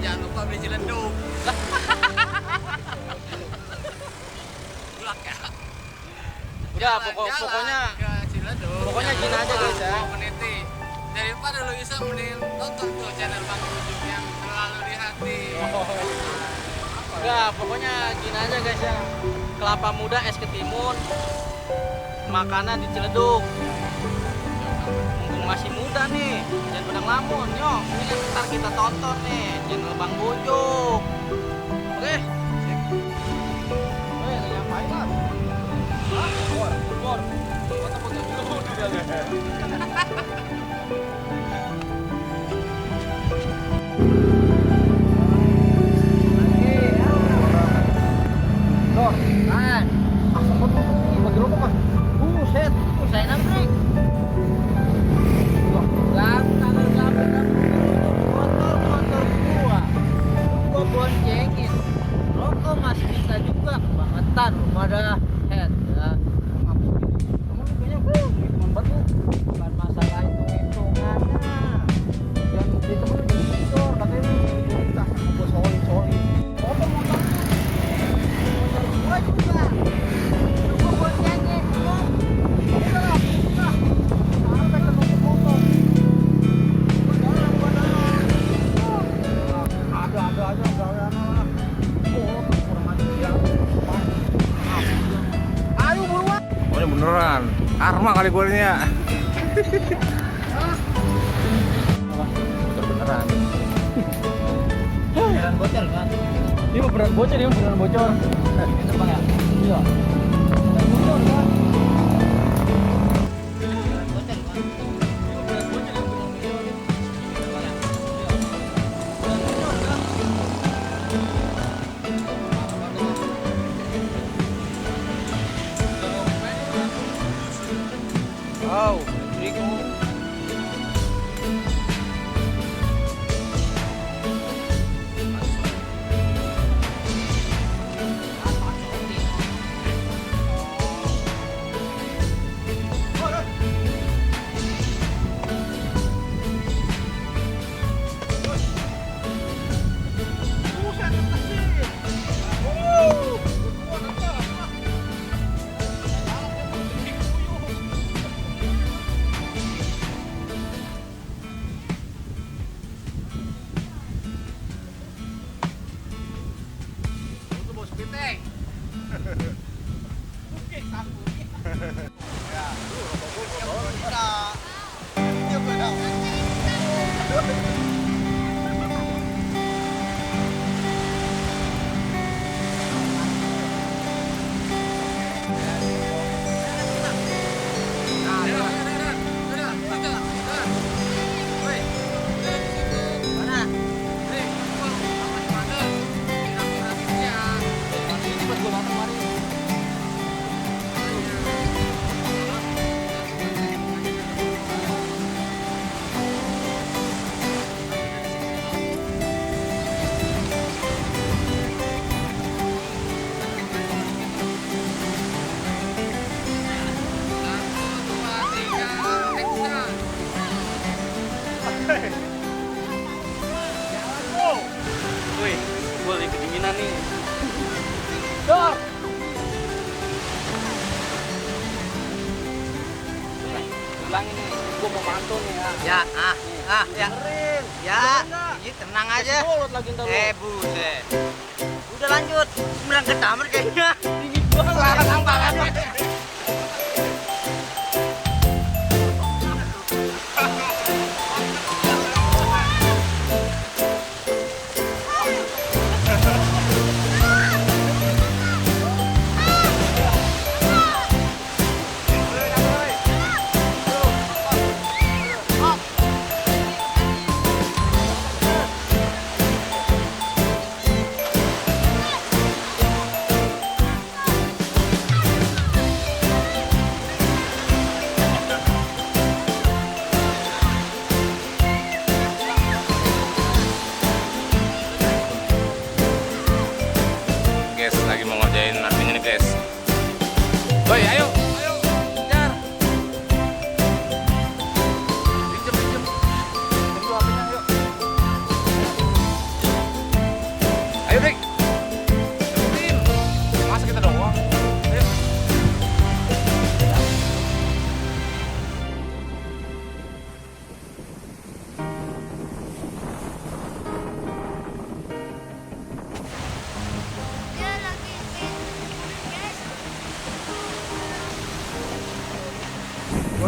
jangan lupa beli Ciledug. Bulak ya. Ya, Jalan pokoknya ke Ciledug. pokoknya gini aja guys ya. Meniti. Daripada lu bisa mending nonton tuh channel Bang Ujung yang selalu di hati. Enggak, pokoknya gini aja guys ya. Kelapa muda es ketimun. Makanan di Ciledug. Mumpung masih muda nih, jangan pada ngelamun. Yuk, ini kan ntar kita tonton nih channel Bang Bojong. Oke. Lagi ngapain lah? Hah? Bor. Foto-foto dulu udah. Dor, kan. Asal foto ini bagi rokok mah. Buset, saya nabrak. Motor gua boncengin. Rokok masih bisa juga kebangetan rumah dah head ya. Kamu punya hitungan batu. Bukan masalah hitung-hitungannya. Yang bukti temen di store katanya kita sama gua soli. Motor gua juga. Gua boncengin. Oh, ini beneran. Karma kali gue ini ya. Beneran. Beneran bocor kan? Ini beneran bocor, ini beneran bocor. Itu Bang ya? Iya. Beneran bocor kan? Beneran bocor kan? Beneran bocor, ini beneran bocor. Itu Bang ya? Iya. Beneran bocor kan? Wow, beriku. Itu bos piteng. Oke, sanggup. Ya, lu rokok gua tidak. Dia benar. Wih, gue lagi kedinginan nih. Dor! Bilangin nih, gue mau mantun nih ya. Ya. Ya, iya tenang aja. Lagi ntar lu. Buset. Udah lanjut. Sembilan ke kamar kayaknya. Dingin banget. Larang banget.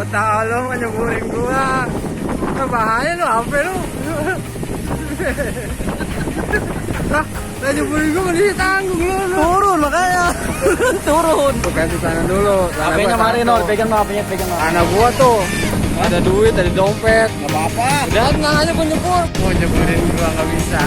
Tahu lo mau nyeburin gua. Bahaya lu, apa lu? Lah, nyeburin gua kan ditanggung lu. Turun makanya. Turun. Tuh ganti tangan dulu. HP-nya mari Nor, pegang Nor, pegang Nor. Anak gua tuh ada duit, ada dompet. Nggak apa-apa. Udah tenang aja gua nyebur. Mau nyeburin gua nggak bisa.